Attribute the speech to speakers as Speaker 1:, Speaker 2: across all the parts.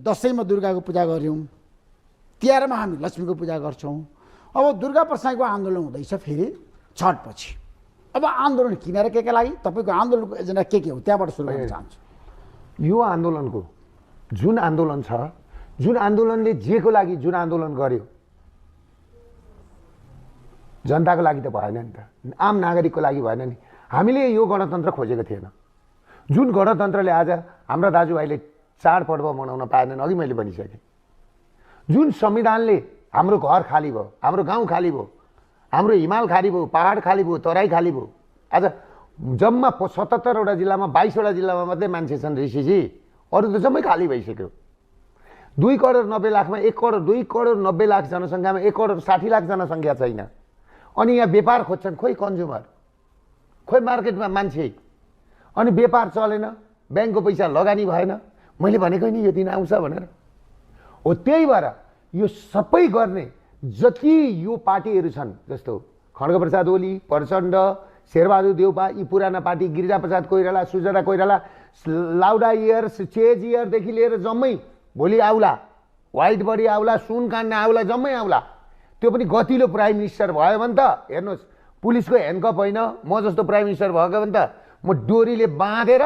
Speaker 1: दसैँमा दुर्गाको पूजा गऱ्यौँ, तिहारमा हामी लक्ष्मीको पूजा गर्छौँ। अब दुर्गा प्रसाईको आन्दोलन हुँदैछ फेरि छठपछि। अब आन्दोलन किनेर के लागि, तपाईँको आन्दोलनको एजेन्डा के हो, त्यहाँबाट सुरु गर्न चाहन्छु।
Speaker 2: यो आन्दोलनको जुन आन्दोलन छ, जुन आन्दोलनले जेको लागि जुन आन्दोलन गर्यो, जनताको लागि त भएन नि त, आम नागरिकको लागि भएन नि। हामीले यो गणतन्त्र खोजेको थिएन। जुन गणतन्त्रले आज हाम्रा दाजुभाइले चाडपर्व मनाउन पाएनन्, अघि मैले भनिसकेँ। जुन संविधानले हाम्रो घर खाली भयो, हाम्रो गाउँ खाली भयो, हाम्रो हिमाल खाली भयो, पहाड खाली भयो, तराई खाली भयो। आज जम्मा 77वटा जिल्लामा 22वटा जिल्लामा मात्रै मान्छे छन् ऋषिजी, अरू त जम्मै खाली भइसक्यो। 2 करोड 90 लाखमा 1 करोड 2 करोड 90 लाख जनसङ्ख्यामा 1 करोड 60 लाख जनसङ्ख्या छैन। अनि यहाँ व्यापार खोज्छन्, खोइ कन्ज्युमर, खोइ मार्केटमा मान्छे, अनि व्यापार चलेन, ब्याङ्कको पैसा लगानी भएन। मैले भनेको नि यो दिन आउँछ भनेर हो। त्यही भएर यो सबै गर्ने जति यो पार्टीहरू छन्, जस्तो खड्गप्रसाद ओली, प्रचण्ड, शेरबहादुर देउपा, यी पुराना पार्टी, गिरिजाप्रसाद कोइराला, सुजता कोइराला, लाउडा इयर्स, चेज इयरदेखि लिएर जम्मै भोलि आउला, व्हाइट बडी आउला, सुन कान्ने आउला, जम्मै आउला। त्यो पनि गतिलो प्राइम मिनिस्टर भयो भने त हेर्नुहोस्, पुलिसको ह्यान्डकप होइन, म जस्तो प्राइम मिनिस्टर भएको भने त म डोरीले बाँधेर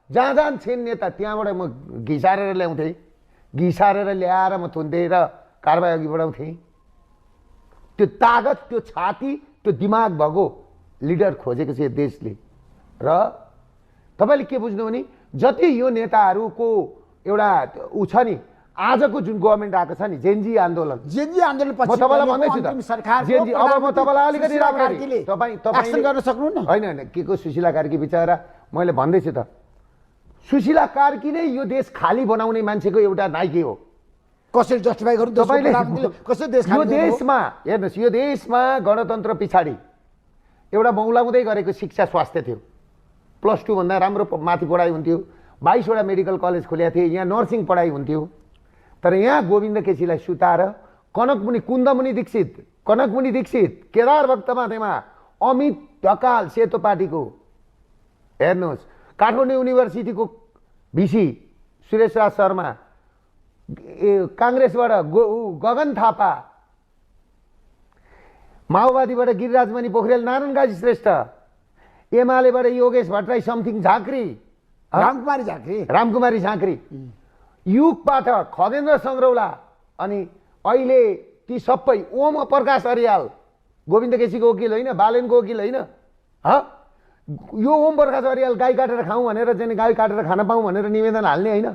Speaker 2: जहाँ जहाँ छिन् नेता त्यहाँबाट म घिसारेर ल्याउँथेँ, घिसारेर ल्याएर म थुन्थेँ र कारबाही अघि बढाउँथेँ। त्यो तागत, त्यो छाती, त्यो दिमाग भएको लिडर खोजेको छ यो देशले। र तपाईँले के बुझ्नु भने जति यो नेताहरूको एउटा ऊ छ नि, आजको जुन गभर्मेन्ट आएको छ नि, जेनजी आन्दोलन, म तपाईँलाई भन्दैछु त, जेनजी। अब म तपाईँलाई अलिकति राम्ररी तपाईँ
Speaker 1: गर्न सक्नु न,
Speaker 2: होइन होइन, के को सुशीला कार्की बिचरा, मैले भन्दैछु त, सुशीला कार्की नै यो देश खाली बनाउने मान्छेको एउटा नाइकी हो।
Speaker 1: कसरी जस्टिफाई गर्नु तपाईँले? कसरी देश
Speaker 2: यो देशमा हेर्नुहोस्, यो देशमा गणतन्त्र पछाडि एउटा मौलाउँदै गरेको शिक्षा स्वास्थ्य थियो। +2 भन्दा राम्रो माथि पढाइ हुन्थ्यो, 22वटा मेडिकल कलेज खोलेका थिए, यहाँ नर्सिङ पढाइ हुन्थ्यो। तर यहाँ गोविन्द केसीलाई सुताएर कनकमुनि, कुन्दमुनि दीक्षित, कनकमुनि दीक्षित, केदार भक्त माथेमा, अमित ढकाल सेतो पार्टीको, हेर्नुहोस् काठमाडौँ युनिभर्सिटीको भिसी सुरेश राज शर्मा, काङ्ग्रेसबाट गगन थापा, माओवादीबाट गिरिराजमणि पोखरेल, नारायण गाजी श्रेष्ठ, एमालेबाट योगेश भट्टराई, समथिङ झाँक्री, रामकुमारी झाँक्री, युग पाठक, खगेन्द्र सङ्ग्रौला, अनि अहिले ती सबै, ओम प्रकाश अरियाल, गोविन्द केसीको वकिल होइन, बालेनको वकिल होइन। यो ओम प्रकाश अरियाल गाई काटेर खाउँ भनेर चाहिँ गाई काटेर खान पाऊँ भनेर निवेदन हाल्ने होइन।